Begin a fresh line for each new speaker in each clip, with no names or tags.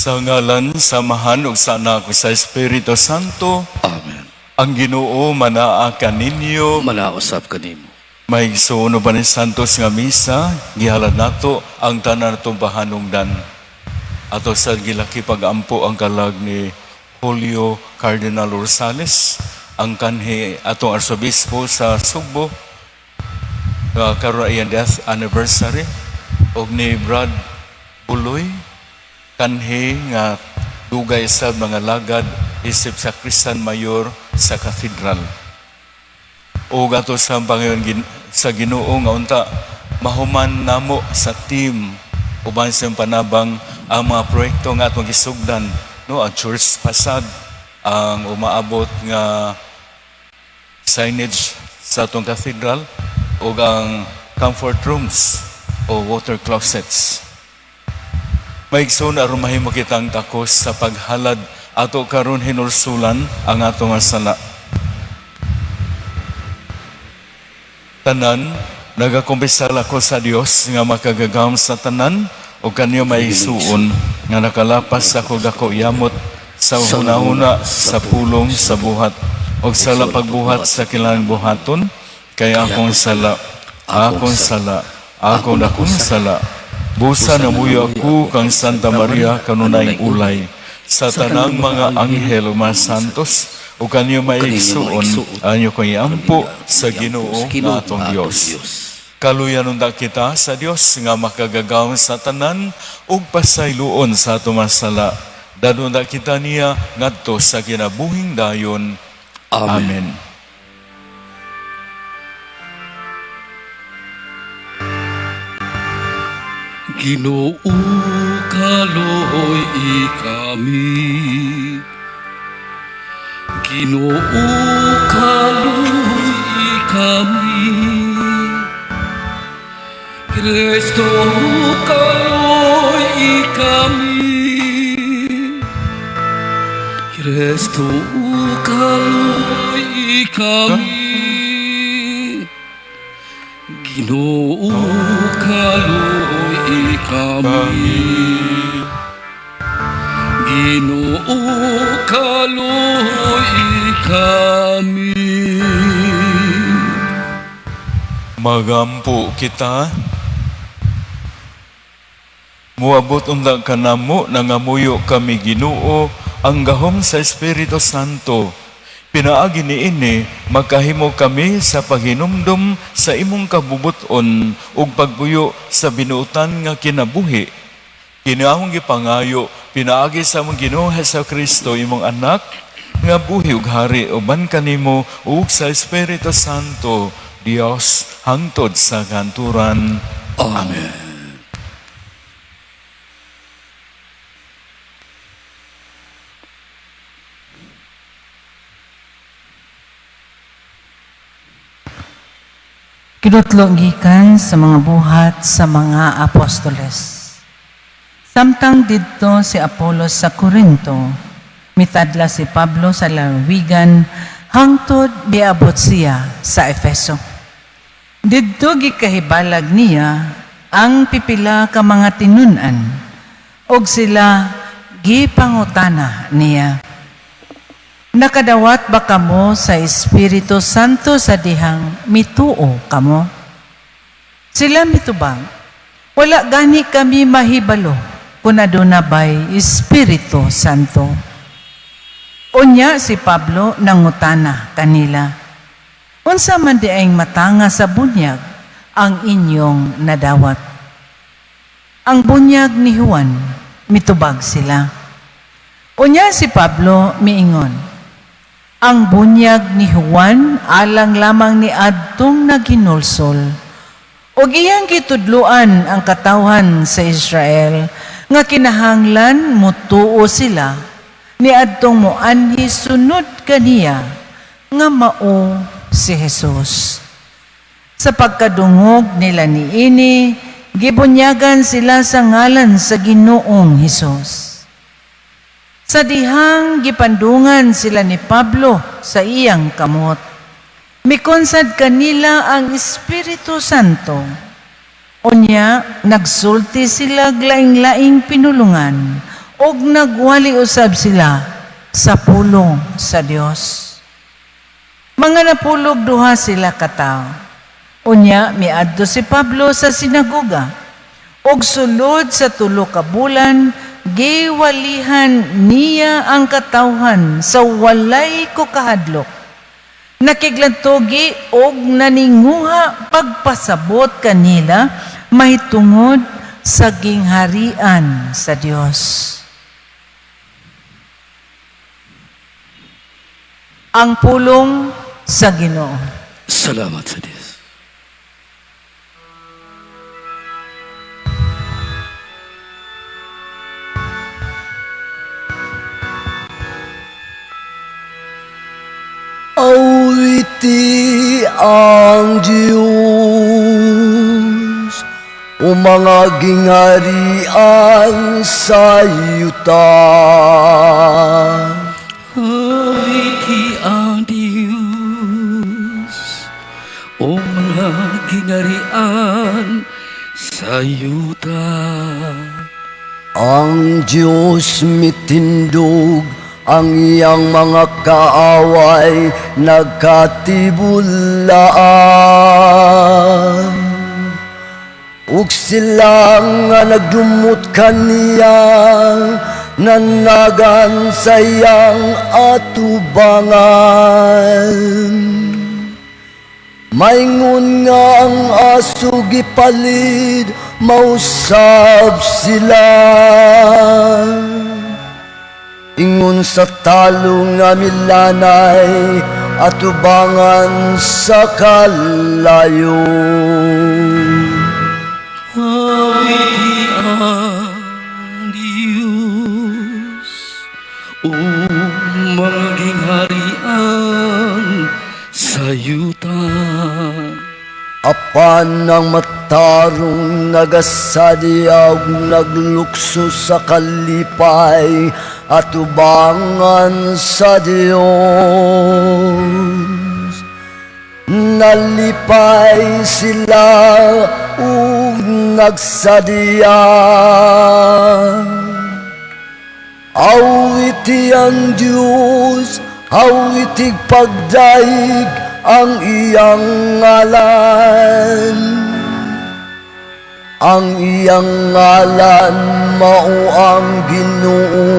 Sa ngalan sa Amahan ug sa Anak ug sa Espiritu Santo,
Amen.
Ang Ginoo manaa kaninyo.
Manausap kanimo.
Mga igsoon, uban ni Santos nga misa, gihalad nato ang tanan natong pahanungdan. Ato sa gilaki pag-ampo ang kalag ni Julio Cardinal Rosales, ang kanhi atong arsobispo sa Sugbo, karon iyang death anniversary, og ni Brad Buloy, kanhi nga dugay sa mga lagad isip sakristan mayor sa cathedral. O ato sa Panginoon sa Ginoo nga unta mahuman namo sa team uban sa panabang ang mga proyekto nga atong gisugdan, no, ang church facade, ang umaabot nga signage sa atong cathedral ug ang comfort rooms o water closets. Mga igsoon, aron mahimo kitang takos sa paghalad, ato karon hinulsulan ang atong sala. Tanan, nagakumpisal ako sa Dios nga makagagahom sa tanan ug kanyo maigsuon nga nakalapas ako dako yamot sa hunahuna, sa pulong, sa buhat ug sa pagbuhat sa kilang buhaton, kay akong sala, akong sala, akong dakong sala. Busa namuyo ako kang Santa Maria kanunay ulay, sa tanang mga anghel ug mga santos ug kanyo maigsuon, anyo kong iampo sa Ginoo nga atong Dios. Kaluyan unta kita sa Dios nga makagagahom sa tanan ug pasayloon sa atong mga sala. Dadon ta kita niya ngadto sa kinabuhing dayon.
Amen.
Amen.
Ginoo, kaluoy kami. Ginoo, kaluoy kami. Kristo, kaluoy kami. Kristo, kaluoy kami. Ginoo, kaluoy kami. Ginoo, kaluoy kami.
Magampo kita. Muabot unta kanamo, nangamuyo kami, Ginoo, ang gahom sa Espiritu Santo. Pinaagi niini makahimo kami sa paghinumdum sa imong kabubuton ug pagpuyo sa binuotan nga kinabuhi. Kini among gipangayo pinaagi sa among Ginoo Hesus Kristo, imong anak, nga buhi ug hari uban kanimo ug sa Espiritu Santo, Dios, hangtod sa kanturan.
Amen.
Kinutlo gikan sa mga Buhat sa mga Apostoles. Samtang didto si Apolos sa Corinto, mitadla si Pablo sa lalawigan hangtod miabot siya sa Efeso. Didto gikahibalag niya ang pipila ka mga tinun-an ug sila gipangutana niya. "Nakadawat ba kamo sa Espiritu Santo sa dihang mituo kamo?" Sila mitubag, "Wala gani kami mahibalo kung aduna bay Espiritu Santo." Unya si Pablo nangutana kanila, "Unsa man diayng matanga sa bunyag ang inyong nadawat?" "Ang bunyag ni Juan," mitubag sila. Unya si Pablo miingon, "Ang bunyag ni Juan alang lamang ni adtong naghinulsol. Ug iyang gitudloan ang katawhan sa Israel nga kinahanglan mutuo sila ni adtong moanhi sunod kaniya nga mao si Jesus." Sa pagkadungog nila niini, gibunyagan sila sa ngalan sa Ginoong Hesus. Sa dihang gipandungan sila ni Pablo sa iyang kamot, mikonsad kanila ang Espiritu Santo. Unya, nagsulti sila laing-laing pinulungan Ug nagwali usab sila sa pulong sa Dios. Mga 12 sila katawo. Unya miadto si Pablo sa sinagoga. Ug sulod sa 3 ka bulan, giwalihan niya ang katawhan sa walay ko kahadlok. Nakiglantugi og naninguha pagpasabot kanila mahitungod sa gingharian sa Dios. Ang pulong sa Ginoo.
Salamat sa Diyos.
Awiti ang Diyos o mga gingharian sa yuta.
Awiti ang Diyos, o mga gingharian sa yuta.
Ang Diyos mitindog, ang iyang mga kaaway nagkatibulaan. Ug sila nga nagdumot kaniya, nanagan sa iyang atubangan. Maingon nga ang aso gipalid, mausab sila. Ingon sa talo nga milanay, atubangan sa kalayo.
Awiti ang Diyos, o mga gingharian sa yuta.
Apan ang matarong nagasadya ug naglukso sa kalipay, atubangan sa Dios. Nalipay sila ug nagsadya. Awiti ang Diyos, awiti pagdaig ang iyang ngalan. Ang iyang ngalan mao ang Ginoo.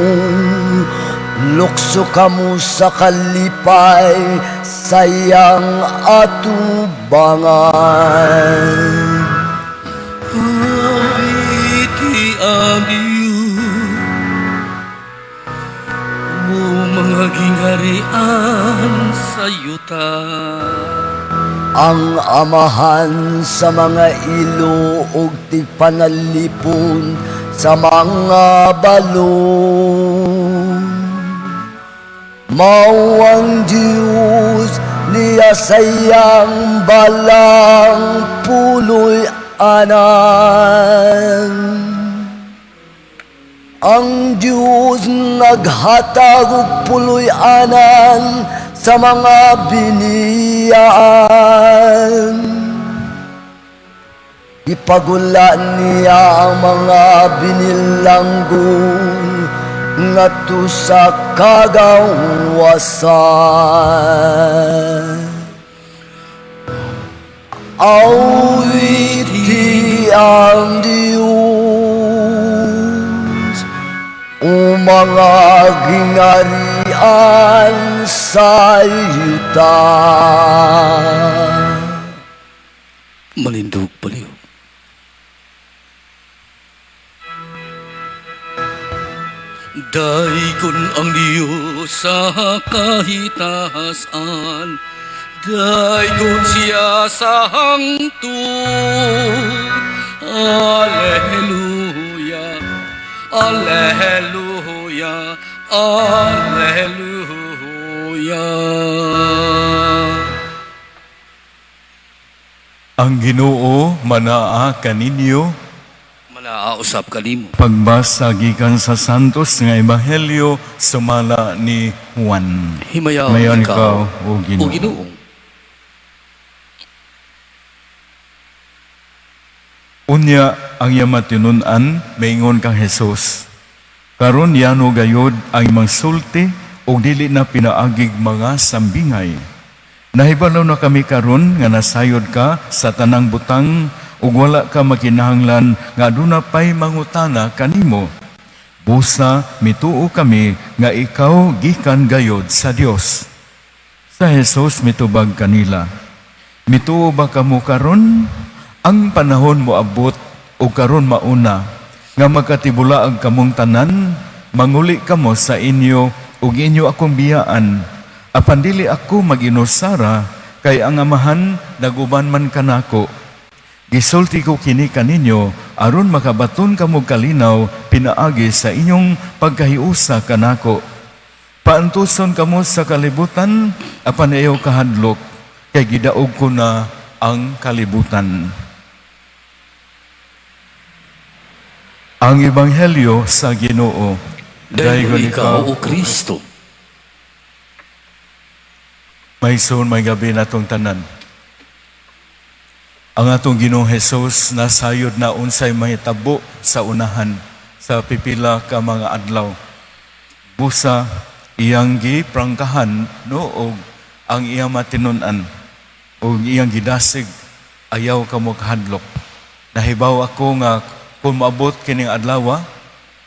Lukso kamo sa kalipay sa iyang atubangan.
Awiti ang Diyos, o mga gingharian sa yuta.
Ang amahan sa mga ilo ug tigpanalipon sa mga balon. Mao ang Diyos niya sa iyang balang puloy anan. Ang Diyos naghatag og puloy-anan sa mga biniyaan. Ipagula niya ang mga binilanggo ngadto sa kagawasan. Awiti ang Diyos, o mga gingharian sa yuta.
Manindog baliw. Daygon ang Diyos sa kahitasan, daygon siya sa hangtod. Alleluia, Alleluia, Alleluia.
Ang Ginoo manaa kaninyo.
Manaa usab kanimo.
Pagbasa gikan sa Santos nga Ebanghelyo sumala ni Juan.
Himayaon
Himayaon
ikaw,
ikaw, o Ginoo.
O Ginoo.
Unya ang iya matinun-an maingon kang Jesus. Karon yano gayod ang imong sulti ug dili na pinaagig mga sambingay. Nahibalo na kami karon nga nasayod ka sa tanang butang ug wala ka makinahanglan nga aduna pay mangutana kanimo. Busa mituo kami nga ikaw gikan gayod sa Dios. Sa Jesus mitubag kanila, "Mituo ba kamo karon? Ang panahon moabot o karon mauna nga magkatibulaag kamong tanan, manguli kamo sa inyo ug inyo akong biyaan. Apan dili ako mag-inusara kay ang Amahan naguban man kanako. Gisulti ko kini kaninyo aron makabaton kamo kalinaw pinaagi sa inyong pagkahiusa kanako. Paantuson kamo sa kalibutan, apan ayaw kahadlok, kay gidaog ko na ang kalibutan." Ang Ebanghelyo sa Ginoo.
Daygon ikaw, O Kristo.
May maayong gabii natong tanan. Ang atong Ginoong Hesus nasayod na unsay mahitabo sa unahan sa pipila ka mga adlaw. Busa iyang giprangkahan, no, og ang iyang matinun-an og iyang gidasig, "Ayaw kamo kahadlok. Nahibaw ako nga kung maabot kining adlaw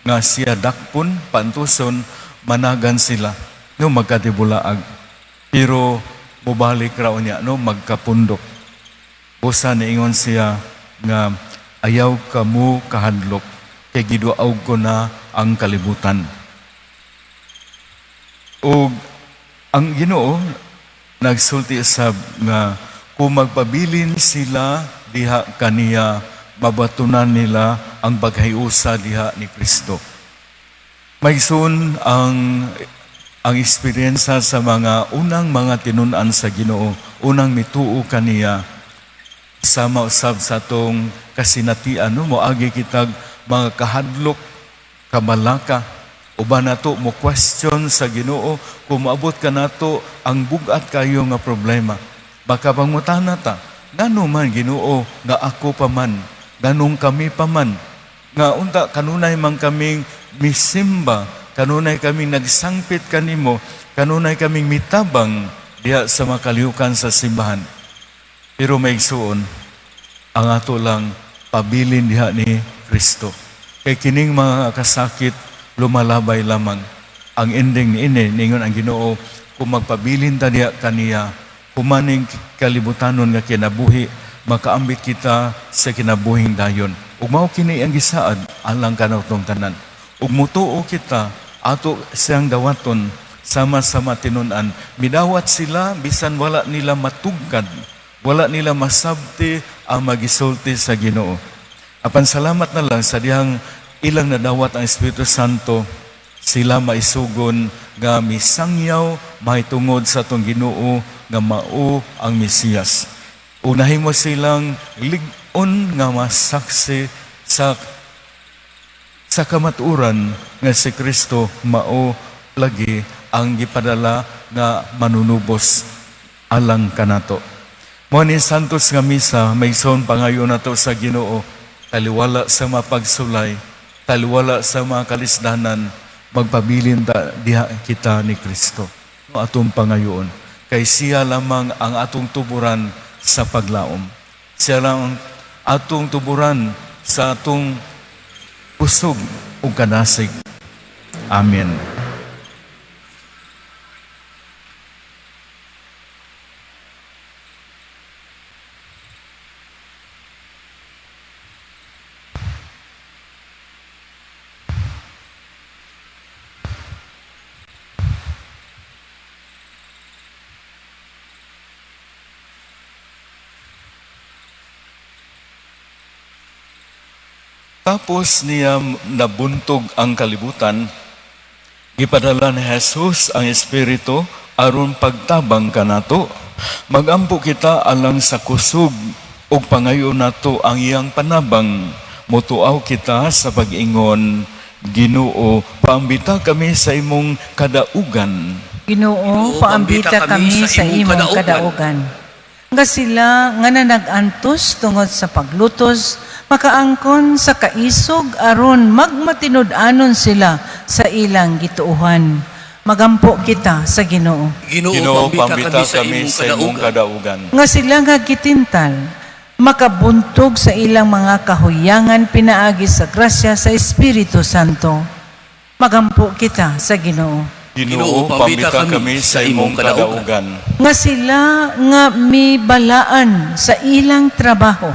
nga siya dakpon, paantuson, managan sila, no, magkatibulaag. Pero mubalik ra unya, no, magkapundok." Busa niingon siya nga ayaw kamo kahadlok kay giduaw ko na ang kalibutan. Ug ang Ginoo nagsulti sab nga kung magpabilin sila diha kaniya, mabatunan nila ang paghiusa diha ni Kristo. Maigsoon, ang eksperyensa sa mga unang mga tinun-an sa Ginoo, unang mituo kaniya, sama usab sa atong kasinatian, no, moagi kitag mga kahadlok, kabalaka. Uban nato mo question sa Ginoo kung maabot kanato ang bug-at kayo nga problema. Baka pangutana ta, ngano man, Ginoo, nga ako pa man, nganong kami pa man, nga unta kanunay man kaming misimba, kanunay kaming nagsangpit kanimo, kanunay kaming mitabang diha sa makalihukan sa simbahan? Pero maigsuon, ang ato lang pabilin diha ni Kristo. Kay kining mga kasakit lumalabay lamang. Ang ending ni ini, ningon ang Ginoo, kung magpabilin ta diha kaniya, humaning kalibutanon nga kinabuhi, makaambit kita sa kinabuhing dayon. Ug mao kini ang gisaad alang kanatong tanan. Ug mutuo kita, ato siyang dawaton sama sa matinun-an. Midawat sila bisan wala nila matugkad, wala nila masabti ang magisulti sa Ginoo. Apan salamat na lang sa dihang ilang nadawat ang Espiritu Santo, sila maisugon nga misangyaw mahitungod sa atong Ginoo nga mao ang Mesiyas. Unahin mo silang lig-on nga masaksi sa kamatuoran nga si Kristo mao lagi ang gipadala nga manunubos alang kanato. Mao ni Santos nga misa, maigsoon, pangayo nato sa Ginoo, taliwala sa mapagsulay, taliwala sa mga kalisdanan, magpabilin ta diha kita ni Kristo. No, atong pangayoon kay siya lamang ang atong tuburan sa paglaom. Siya lang ang atong tuburan sa atong kusog ug kanasig. Amen. Tapos niya nabuntog ang kalibutan, gipadala ni Jesus ang Espiritu aron pagtabang kanato. Magampo kita alang sa kusog ug pangayo nato ang iyang panabang. Mutuaw kita sa pag-ingon, "Ginoo, paambita kami sa imong kadaugan."
Ginoo, paambita kami sa imong kadaugan. Nga sila nga nanagantos tungod sa paglutos, makaangkon sa kaisog aron magmatinud-anon sila. sa ilang gituohan. Magampo kita sa Ginoo.
Ginoo,
Ginoo,
pambita
pambita
kami
kami
sa imong kadaugan.
kadaugan.
Nga sila nga gitintal makabuntog sa ilang mga kahuyangan pinaagi sa grasya sa Espiritu Santo. Magampo kita sa Ginoo.
Ginoo, pambita kami sa imong kadaugan.
Nga sila nga mibalaan sa ilang trabaho,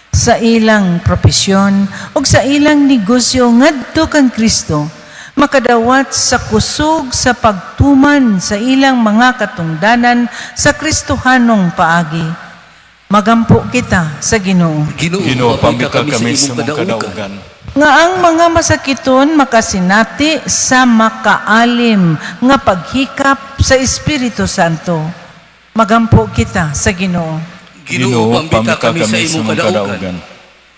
sa ilang propesyon ug sa ilang negosyo ngadto kang Kristo, makadawat sa kusog sa pagtuman sa ilang mga katungdanan sa Kristohanong paagi. Magampo kita sa Ginoo.
Ginoo,
Ginoo,
pambita kami sa imong kadaugan.
Nga ang mga masakiton makasinati sa makaalim nga paghikap sa Espiritu Santo. Magampo kita sa Ginoo.
Ginoo, pambita kami sa imong kadaugan.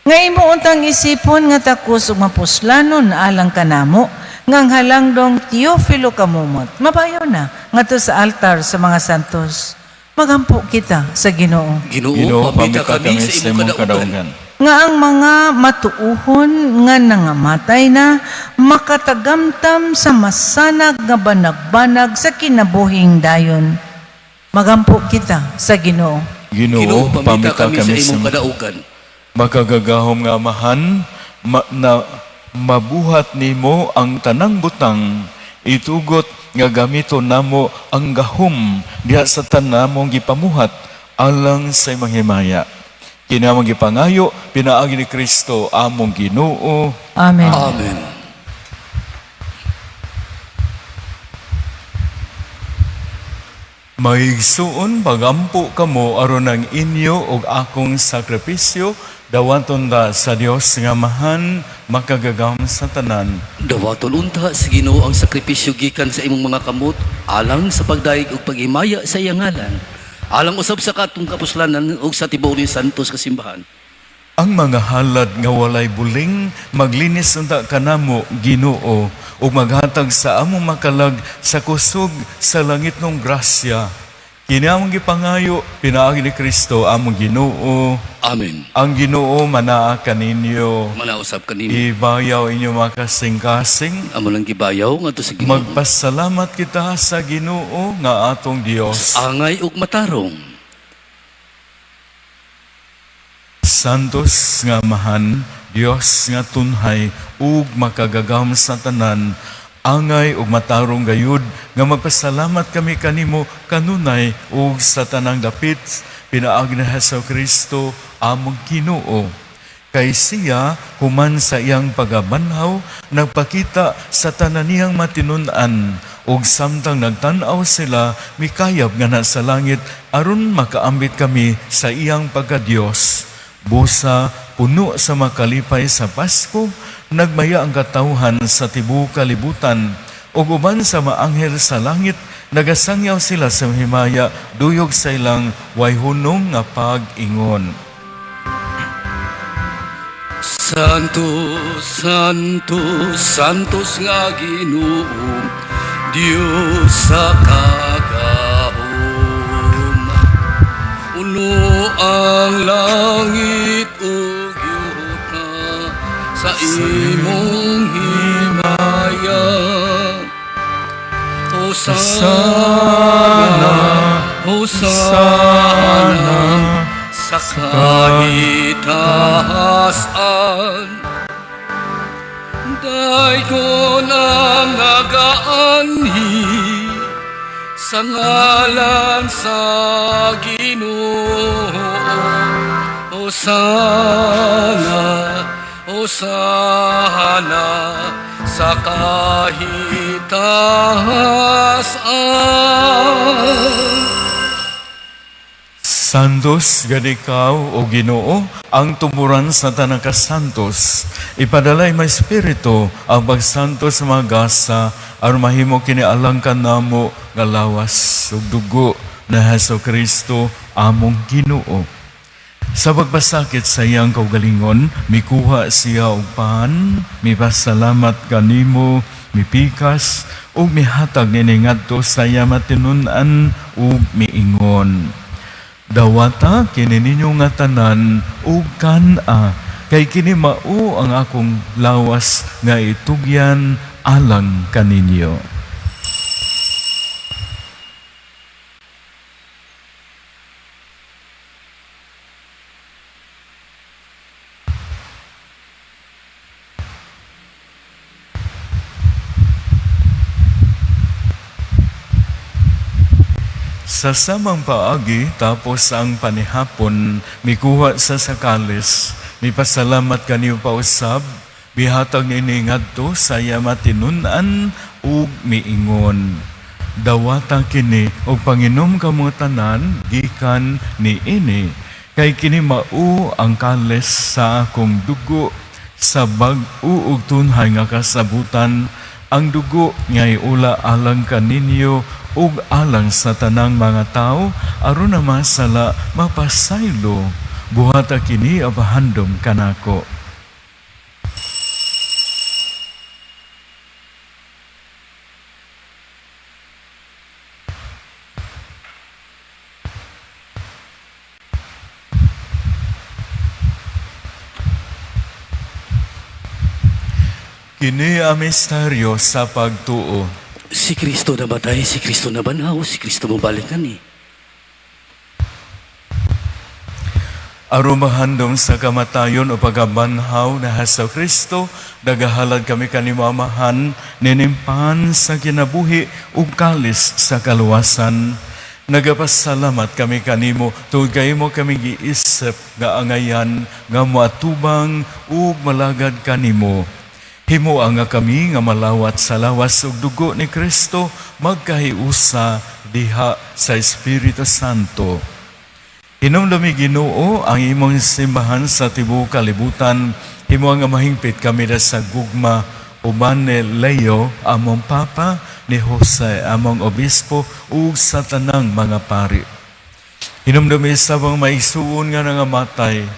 Nga imo untang isipon nga takos ug mapuslanon alang kanamo nga ang halangdong Teofilo Kamumot mabayo na ngadto sa altar sa mga santos. Magampo kita sa Ginoo.
Ginoo,
Ginoo,
pambita kami sa imong kadaugan.
Nga ang mga matuuhon nga nangamatay na makatagamtam sa masanag nga banag-banag sa kinabuhing dayon. Magampo kita sa Ginoo.
Ginoo,
Ginoo, pambita kami sa imong kadaugan.
Makagagahom nga Amahan, na mabuhat nimo ang tanang butang, itugot nga gamiton namo ang gahom diha sa tanan namong gipamuhat alang sa imong himaya. Kini among gipangayo pinaagi ni Kristo among Ginoo.
Amen.
Amen.
Maigsuon, pagampo kamo aron ang inyo ug akong sakripisyo dawaton da sa Dios nga Amahan makagagahom sa tanan.
Dawaton unta sa Ginoo ang sakripisyo gikan sa imong mga kamot alang sa pagdayeg ug paghimaya sa iyang ngalan. Alang usab sa katong kapuslanan ug sa tibuok ni santos kasimbahan.
Ang mga halad nga walay buling maglinis unta kanamo, Ginoo, ug maghatag sa among makalag sa kusog sa langitnong grasya. Kini among gipangayo pinaagi ni Kristo among Ginoo.
Amen.
Ang Ginoo manaa kaninyo.
Manausab kanimo.
Ibayaw inyo mga kasing-kasing.
Amo lang gibayaw ngadto sa Ginoo.
Magpasalamat kita sa Ginoo nga atong Dios.
Angay ug matarong.
Santos nga Amahan, Dios nga tunhay ug makagagahom sa tanan, angay ug matarong gayud nga magpasalamat kami kanimo kanunay ug sa tanang dapit pinaagi ni Hesus Kristo among Ginoo. Kay siya, human sa iyang pagabanhaw, nagpakita sa tanan niyang matinun-an, ug samtang nagtan-aw sila, mikayab nga na sa langit aron makaambit kami sa iyang pagka-Dios. Busa, puno sa makalipay sa Pasko, nagmaya ang katawhan sa tibuok kalibutan, ug uban sa maanghel sa langit, nagasangyaw sila sa himaya, duyog sa ilang way hunong nga pag-ingon.
Santo, Santo, Santos nga Ginoo, Dios sa kagahom. Puno ang langit ug yuta sa imong himaya. Hosana, Hosana, sa kahitasan. Daygon ang nagaanhi sa ngalan sa Ginoo. Hosana, Hosana, sa kahitasan.
Santos gani ikaw, o Ginoo, ang tumuran sa tanang kasantos. Ipadala imong Espiritu ang pagsantos sa mga gasa aron mahimo kini alang kanamo nga lawas ug dugo na Hesus Kristo among Ginoo. Sa pagpasakit sa iyang kaugalingon, mikuha siya og pan, mipasalamat kanimo, mipikas, ug mihatag niini ngadto sa iyang matinun-an ug miingon: "Dawata kini ninyo nga tanan ug kan-a, kay kini mao ang akong lawas nga itugyan alang kaninyo. Sa samang paagi, tapos ang panihapon, mikuha sa sakalis, mipasalamat kaniyo pausab, bihatag niini ngadto sa iya matinunan ug miingon. Dawata kini og panginom kamo tanan gikan niini, kay kini mao ang kalis sa akong dugo sa bag-o ug tunhay nga kasabutan, ang dugo nga iula alang kaninyo ug alang sa tanang mga tawo aron na masala mapasaylo. Buhata kini abahandom kanako. Kini ang misteryo sa pagtuo.
Si Kristo namatay, si Kristo nabanhaw, si Kristo mobalik kani.
Aron mahandom sa kamatayon o pagkabanhaw na Hesus Kristo, nagahalad kami kanimo, Amahan, ninimpan sa kinabuhi ug kalis sa kaluwasan. Nagapasalamat kami kanimo tungod kay imo kami giisip nga angayan nga moatubang ug malagad kanimo. Himoa nga kami nga malawat sa lawas ug dugo ni Kristo magkahiusa diha sa Espiritu Santo. Hinumdumi, Ginoo, ang imong simbahan sa tibuok kalibutan. Himoa nga mahingpit kami da sa gugma uban ni Leo among Papa, ni Jose among Obispo ug sa tanang mga pari. Hinumdumi sa mga maigsuon nga nangamatay,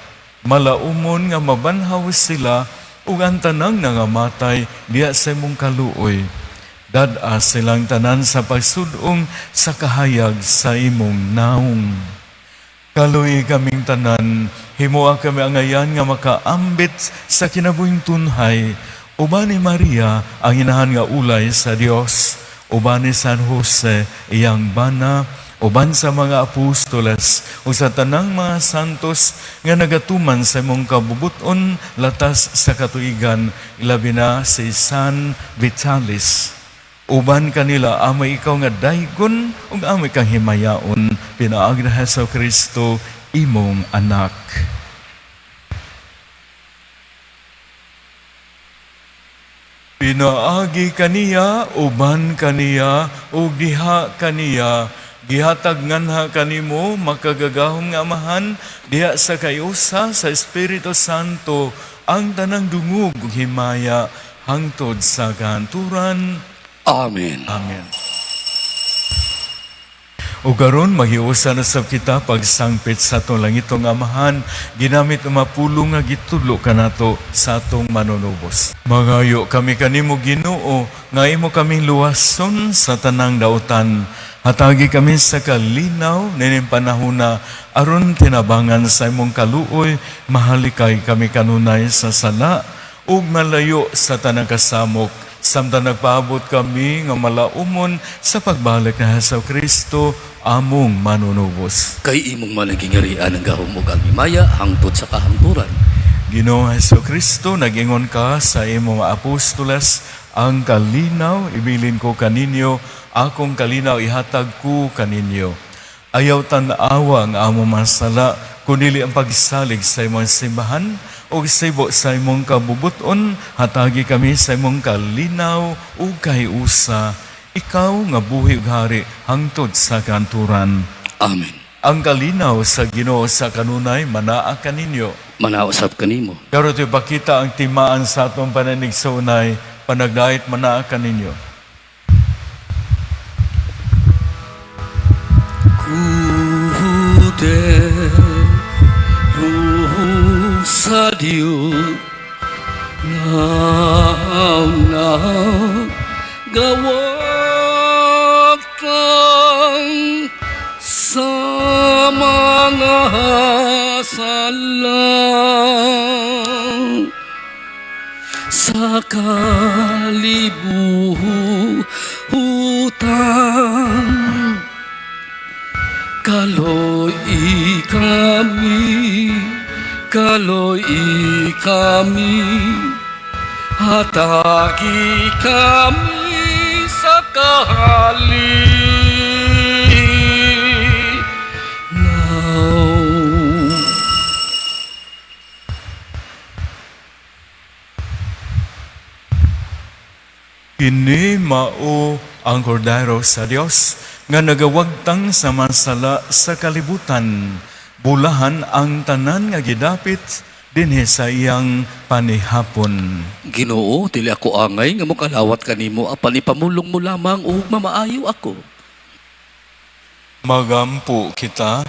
malaumon nga mabanhaw sila ug ang tanang nangamatay diha sa imong kaluoy. Dad-a silang tanan sa pagsudong sa kahayag sa imong naong. Kaluoyi kaming tanan, himoa kami angayan nga makaambit sa kinabuhing tunhay, uban ni Maria ang inahan nga ulay sa Dios, uban ni San Jose iyang bana, uban sa mga apostoles ug sa tanang mga santos nga nagatuman sa imong kabubuton latas sa katuigan, ilabi na si San Vitalis. Uban kanila amay ikaw nga daygon ug amay kang himayaon pinaagi ni Hesus Kristo imong anak. Pinaagi kaniya, uban kaniya, ug diha kaniya, gihatag nganha kanimo makagagahom nga Amahan, diha sa kayusa sa Espiritu Santo, ang tanang dungog ug himaya hangtod sa kahanturan.
Amen.
Amen. O karon maghiusa na sab kita pagsangpit sa atong langitong Amahan, ginamit ang mapulong nga gitudlo kanato sa atong Manunubos. Mangayo kami kanimo, Ginoo, nga imo kaming luwason sa tanang dautan. Hatagi kami sa kalinaw nining panahona aron tinabangan sa imong kaluoy mahalikay kami kanunay sa sala ug malayo sa tanang kasamok samtang nagpaabot kami nga malaumon sa pagbalik ni Hesus Kristo among Manunubos.
Kay imong man ang gingharian, ang gahom ug ang himaya hangtod sa kahangturan.
Ginoong Hesus Kristo, nag-ingon ka sa imong mga apostoles, "Ang kalinaw ibilin ko kaninyo, akong kalinaw ihatag ko kaninyo." Ayaw tan-awa ang among mga sala, kundi ang pagsalig sa imong simbahan, ug sibo sa imong kabubuton, hatagi kami sa imong kalinaw ug kahiusa. Ikaw nga buhi ug hari hangtod sa kahanturan.
Amen.
Ang kalinaw sa Ginoo sa kanunay manaa kaninyo.
Manaa usab kanimo.
Pero ito ipakita ang timaan sa atong pananigsunay, panagdait manaa kaninyo.
Kordero sa Dios nga nagawatang sa mga sala. Sa kalibutan. Kaloy kami, kaloy kami, hatagi kami sa kalinaw.
Kini mao ang Kordero sa Dios nga nagawagtang sa masala sa kalibutan. Bulahan ang tanan nga gidapit dinhi sa iyang panihapon.
Ginoo, dili ako angay nga mokalawat kanimo apan ipamulong mo lamang ug mamaayo ako.
Magampo kita.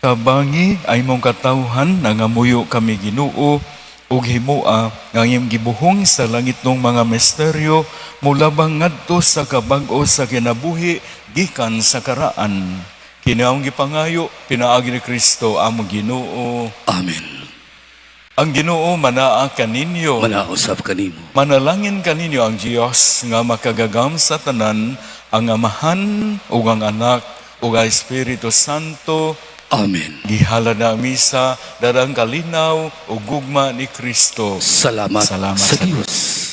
Tabangi ay mong katawhan, nangamuyo kami, Ginoo, ug himoa nga ang iyong gibuhong sa langitnong mga misteryo mulabang ngadto sa kabag-o sa kinabuhi gikan sa karaan. Kini ang gipangayo pinaagi ni Kristo among Ginoo.
Amen.
Ang Ginoo manaa kaninyo.
Manausap kanimo.
Manalangin kaninyo ang Dios nga makagagahom sa tanan, ang Amahan ug ang Anak ug ang Espiritu Santo.
Amen.
Gihalad na ang misa, darang kalinaw ug gugma ni Kristo.
Salamat,
Salamat
sa
sa
Dios.